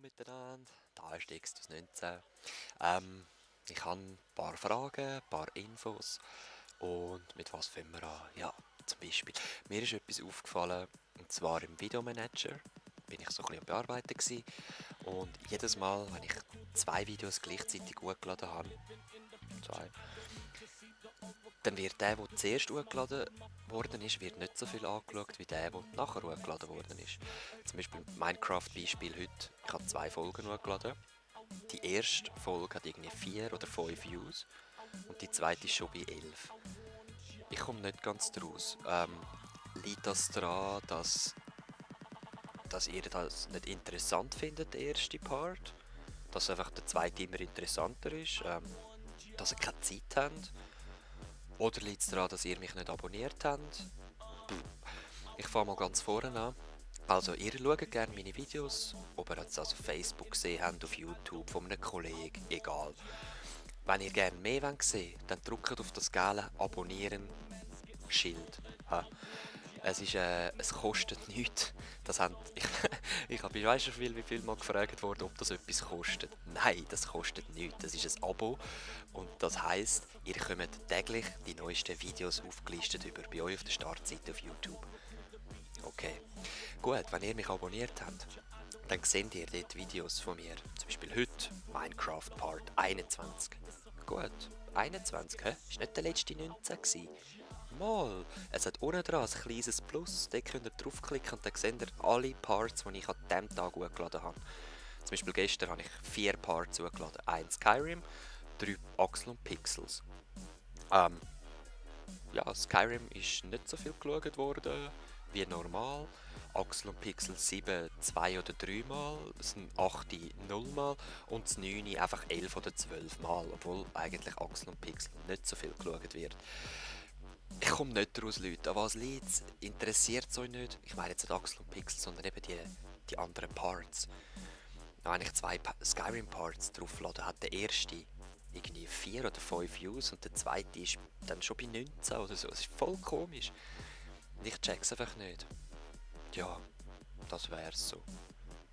miteinander, da ist Dextus 19. Ähm, Ich habe ein paar Fragen, ein paar Infos und mit was fangen wir an? Ja, zum Beispiel, mir ist etwas aufgefallen, und zwar im Videomanager bin ich so ein bisschen am Bearbeiten gewesen, und jedes Mal, wenn ich zwei Videos gleichzeitig hochgeladen habe, zwei, dann wird der zuerst hochgeladen worden ist, wird nicht so viel angeschaut wie der nachher hochgeladen worden ist. Zum Beispiel Minecraft-Beispiel heute. Ich habe zwei Folgen hochgeladen. Die erste Folge hat irgendwie 4 oder 5 Views und die zweite ist schon bei 11. Ich komme nicht ganz draus. Liegt das daran, dass ihr das nicht interessant findet, der erste Part? Dass einfach der zweite immer interessanter ist? Dass ihr keine Zeit habt? Oder liegt es daran, dass ihr mich nicht abonniert habt? Ich fange mal ganz vorne an. Also, ihr schaut gerne meine Videos, ob ihr jetzt also auf Facebook gesehen habt, auf YouTube, von einem Kollegen, egal. Wenn ihr gerne mehr sehen wollt, dann drückt auf das gelbe Abonnieren-Schild. Ha. Es kostet nichts. Das haben, ich habe weißt du wie viel mal gefragt worden, ob das etwas kostet. Nein, das kostet nichts. Das ist ein Abo und das heisst, ihr bekommt täglich die neuesten Videos aufgelistet über bei euch auf der Startseite auf YouTube. Okay, gut, wenn ihr mich abonniert habt, dann seht ihr dort Videos von mir. Zum Beispiel heute Minecraft Part 21. Gut, 21, hä? Ist nicht der letzte 19 gewesen? Mal, es hat unten dran ein kleines Plus, da könnt ihr draufklicken und dann seht ihr alle Parts, die ich an diesem Tag hochgeladen habe. Zum Beispiel gestern habe ich 4 Parts hochgeladen. 1 Skyrim, 3 Axel und Pixels. Ähm, ja, Skyrim ist nicht so viel geschaut worden wie normal. Axel und Pixel 7 2 oder 3 Mal, das 8 0 Mal und das 9 einfach 11 oder 12 Mal, obwohl eigentlich Axel und Pixel nicht so viel geschaut wird. Ich komme nicht daraus, Leute. An was liegt es? Interessiert es euch nicht? Ich meine jetzt nicht Axel und Pixel, sondern eben die anderen Parts. Wenn ich zwei Skyrim-Parts drauflade, hat der erste irgendwie 4 oder 5 Views und der zweite ist dann schon bei 19 oder so. Das ist voll komisch. Und ich check's einfach nicht. Ja, das wär's so.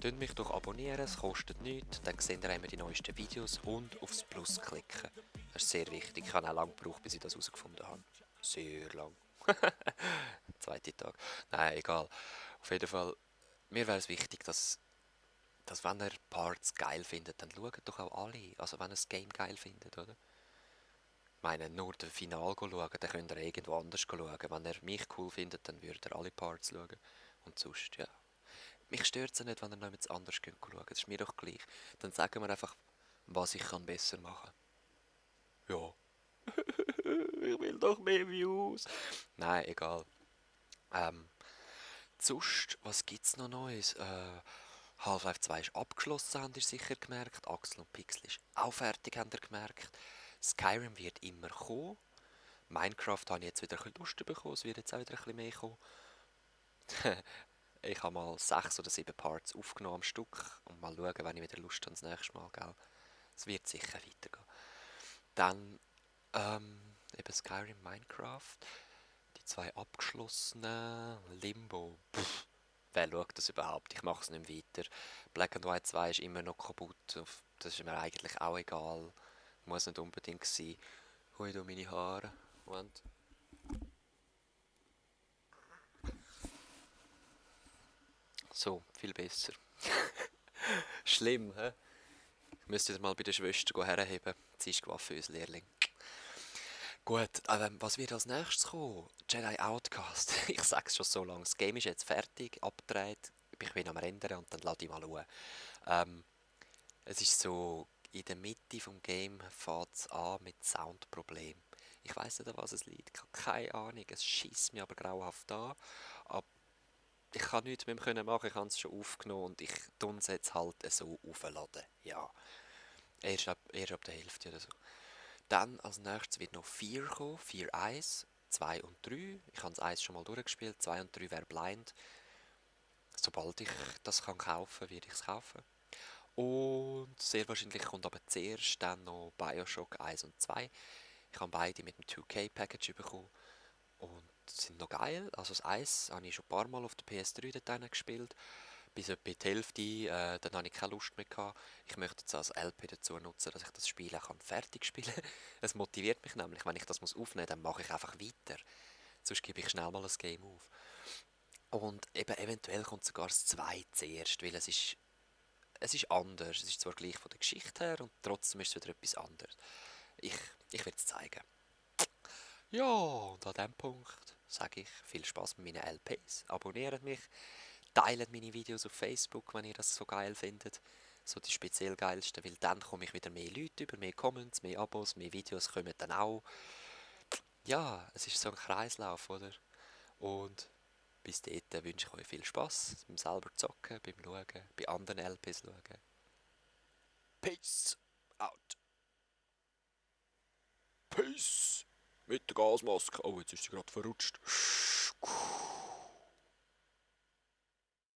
Könnt mich doch abonnieren, es kostet nichts, dann seht ihr immer die neuesten Videos und aufs Plus klicken. Das ist sehr wichtig. Ich habe auch lange gebraucht, bis ich das herausgefunden habe. Sehr lang. Zweiter Tag. Nein, egal. Auf jeden Fall, mir wäre es wichtig, dass wenn ihr Parts geil findet, dann schaut doch auch alle. Also wenn ihr das Game geil findet, oder? Ich meine, nur das Final schauen, dann könnt ihr irgendwo anders schauen. Wenn ihr mich cool findet, dann würdet ihr alle Parts schauen. Und sonst, ja. Mich stört es nicht, wenn ihr noch etwas anderes schaut. Das ist mir doch gleich. Dann sagen wir einfach, was ich kann besser machen. Ja. Ich will doch mehr Views. Nein, egal. Ähm, sonst, was gibt's noch Neues? Half-Life 2 ist abgeschlossen, habt ihr sicher gemerkt. Axel und Pixel ist auch fertig, habt ihr gemerkt. Skyrim wird immer kommen. Minecraft habe ich jetzt wieder ein bisschen Lust bekommen, es wird jetzt auch wieder ein bisschen mehr kommen. Ich habe mal 6 oder 7 Parts aufgenommen am Stück und mal schauen, wenn ich wieder Lust habe das nächste Mal, gell. Es wird sicher weitergehen. Dann, eben Skyrim, Minecraft, die zwei abgeschlossenen, Limbo. Pff, wer schaut das überhaupt? Ich mache es nicht weiter. Black and White 2 ist immer noch kaputt, das ist mir eigentlich auch egal. Muss nicht unbedingt sein. Hui, da meine Haare. Moment. So, viel besser. Schlimm, hä? Ich müsste mal bei der Schwester herheben. Sie ist Coiffeuse-Lehrling. Gut, was wird als nächstes kommen? Jedi Outcast. Ich sag's schon so lange. Das Game ist jetzt fertig, abgedreht. Ich bin am Rendern und dann lade ich mal schauen. Ähm, Es ist so, in der Mitte vom Game fängt es an mit Soundproblemen. Ich weiß nicht, an was es liegt. Ich habe keine Ahnung. Es schießt mir aber grauenhaft an. Aber ich kann nichts mit ihm machen. Ich habe es schon aufgenommen und ich tue es jetzt halt so aufladen. Ja, erst ab der Hälfte oder so. Dann als nächstes wird noch 4 kommen. 4 1, 2 und 3. Ich habe das 1 schon mal durchgespielt. 2 und 3 wäre blind. Sobald ich das kann kaufen, werde ich es kaufen. Und sehr wahrscheinlich kommt aber zuerst dann noch Bioshock 1 und 2. Ich habe beide mit dem 2K-Package bekommen und sind noch geil. Also das 1 habe ich schon ein paar Mal auf der PS3 dort gespielt. bis etwa in die Hälfte, dann habe ich keine Lust mehr gehabt. Ich möchte jetzt als LP dazu nutzen, dass ich das Spiel auch fertig spielen kann. Es motiviert mich nämlich, wenn ich das aufnehmen muss, dann mache ich einfach weiter. Sonst gebe ich schnell mal ein Game auf. Und eben eventuell kommt sogar das 2 zuerst, weil es ist anders. Es ist zwar gleich von der Geschichte her und trotzdem ist es wieder etwas anderes. Ich, ich werde es zeigen. Ja, und an diesem Punkt sage ich viel Spaß mit meinen LPs. Abonniert mich, teilt meine Videos auf Facebook, wenn ihr das so geil findet. So die speziell geilsten, weil dann komme ich wieder mehr Leute über, mehr Comments, mehr Abos, mehr Videos kommen dann auch. Ja, es ist so ein Kreislauf, oder? Und bis dahin wünsche ich euch viel Spaß beim selber zocken, beim Schauen, bei anderen LPs schauen. Peace out. Peace. Mit der Gasmaske. Oh, jetzt ist sie gerade verrutscht.